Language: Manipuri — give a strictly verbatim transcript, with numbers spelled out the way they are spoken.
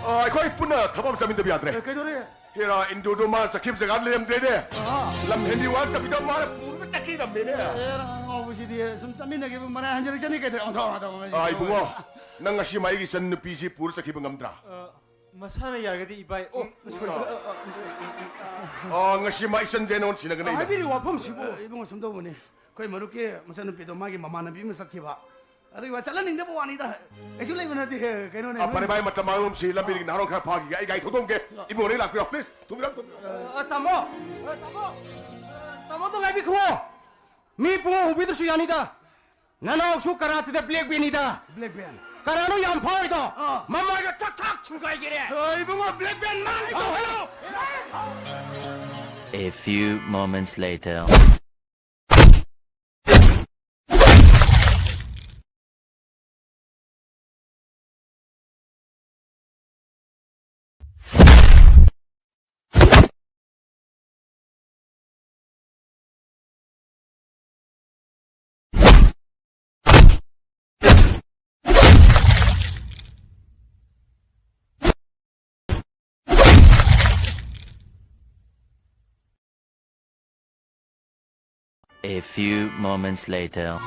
ꯑ, ꯑꯩꯈꯣꯏ ꯄꯨꯟꯅ ꯊꯕꯛ ꯑꯃ ꯆꯠꯃꯤꯟꯅꯕ ꯌꯥꯗ꯭ꯔꯦ? ꯑꯦ, ꯀꯩꯗꯧꯔꯦ? ꯍꯦꯔꯥ, ꯏꯟꯗꯨꯗꯣ ꯃꯥ ꯆꯠꯈꯤꯕ ꯖꯒꯥꯗ ꯂꯩꯔꯝꯗ꯭ꯔꯦꯅꯦ꯫ ꯑꯥ꯫ ꯂꯝ ꯍꯦꯟꯕꯤ ꯋꯥꯔꯛꯇꯕꯤꯗ ꯃꯥꯅ ꯄꯨꯔꯒ ꯆꯠꯈꯤꯔꯝꯃꯦꯅꯦ꯫ ꯑꯦ, ꯑꯉꯥꯎꯕꯁꯤꯗꯤ ꯁꯨꯝ ꯆꯠꯃꯤꯟꯅꯈꯤꯕ ꯃꯔꯥꯏ ꯍꯟꯖꯤꯜꯂꯛꯆꯅꯤ ꯀꯩꯗꯧꯔꯦ? ꯑꯣꯟꯊꯣꯛ, ꯑꯣꯟꯊꯣꯛ, ꯑꯣꯟꯊꯣꯛ꯫ ꯑ, ꯏꯕꯨꯡꯉꯣ, ꯅꯪ ꯉꯁꯤ ꯃꯥ ꯑꯩꯒꯤ ꯏꯆꯟ ꯅꯨꯄꯤꯁꯤ ꯄꯨꯔ ꯆꯠꯈꯤꯕ ꯉꯝꯗ꯭ꯔꯥ? ꯑ, ꯃꯁꯥꯅ ꯌꯥꯔꯒꯗꯤ ꯏꯕꯥꯏ꯫ ꯑꯣ, ꯎꯝ, ꯑ, ꯉꯁꯤ ꯃꯥ ꯏꯆꯟꯁꯦ ꯅꯉꯣꯟꯗ ꯁꯤꯟꯅꯒꯅꯤ ꯑꯩꯅ꯫ ꯍꯥꯏꯕꯤꯔꯤꯕ ꯋꯥꯐꯝꯁꯤꯕꯨ? ꯑ, ꯏꯕꯨꯡꯉꯣ, ꯁꯨꯝ ꯇꯧꯕꯅꯤ꯫ ꯑꯩꯈꯣꯏ ꯃꯔꯨꯞꯀꯤ ꯃꯆꯟꯅꯨꯄꯤꯗꯣ ꯃꯥꯒꯤ ꯃꯃꯥꯟꯅꯕꯤ ꯑꯃ ꯆꯠꯈꯤꯕ꯫ ꯑꯗꯨꯒꯤ ꯋꯥ ꯆꯠꯍꯟꯅꯤꯡꯗꯕ ꯋꯥꯅꯤꯗ꯫ ꯀꯩꯁꯨ ꯂꯩꯕ ꯅꯠꯇꯦ, ꯀꯩꯅꯣꯅꯦ, ꯑ, ꯅꯣꯏ ꯐꯔꯦ ꯚꯥꯏ, ꯃꯇꯝ ꯃꯥꯡꯍꯟꯒꯨꯝꯁꯤ, ꯂꯝꯕꯤꯗꯒꯤ ꯅꯍꯥꯔꯣꯟ ꯈꯔ ꯐꯥꯈꯤꯒꯦ꯫ ꯑꯩ ꯒꯥꯔꯤ ꯊꯧꯗꯣꯛꯑꯝꯒꯦ꯫ ꯏꯕꯨꯡꯉꯣ, ꯅꯪ ꯂꯥꯛꯄꯤꯔꯣ, please, ꯊꯨꯕꯤꯔꯛꯑꯣ, ꯊꯨꯕꯤꯔꯛꯑꯣ꯫ ꯑ, ꯇꯥꯃꯣ, ꯑ, ꯇꯥꯃꯣ, ꯑ, ꯇꯥꯃꯣꯗꯣ ꯉꯥꯏꯕꯤꯈꯨꯑꯣ꯫ ꯃꯤ ꯄꯨꯡ ꯍꯧꯕꯤꯗ꯭ꯔꯁꯨ ꯌꯥꯅꯤꯗ꯫ ꯅꯅꯥꯎꯁꯨ ꯀꯔꯥꯇꯤꯗ black beltꯅꯤꯗ꯫ Black belt? ꯀꯅꯥꯅꯣ ꯌꯥꯝ ꯐꯥꯎꯔꯤꯗꯣ? ꯑꯥ꯫ ꯃꯃꯥꯏꯗꯣ ꯊꯛ ꯊꯛ ꯁꯨꯡꯒꯥꯏꯒꯦꯔꯦ꯫ ꯑ, ꯏꯕꯨꯡꯉꯣ, black belt ꯃꯥꯡ ꯇꯧꯍꯜꯂꯣ꯫ A few moments later. A few moments later.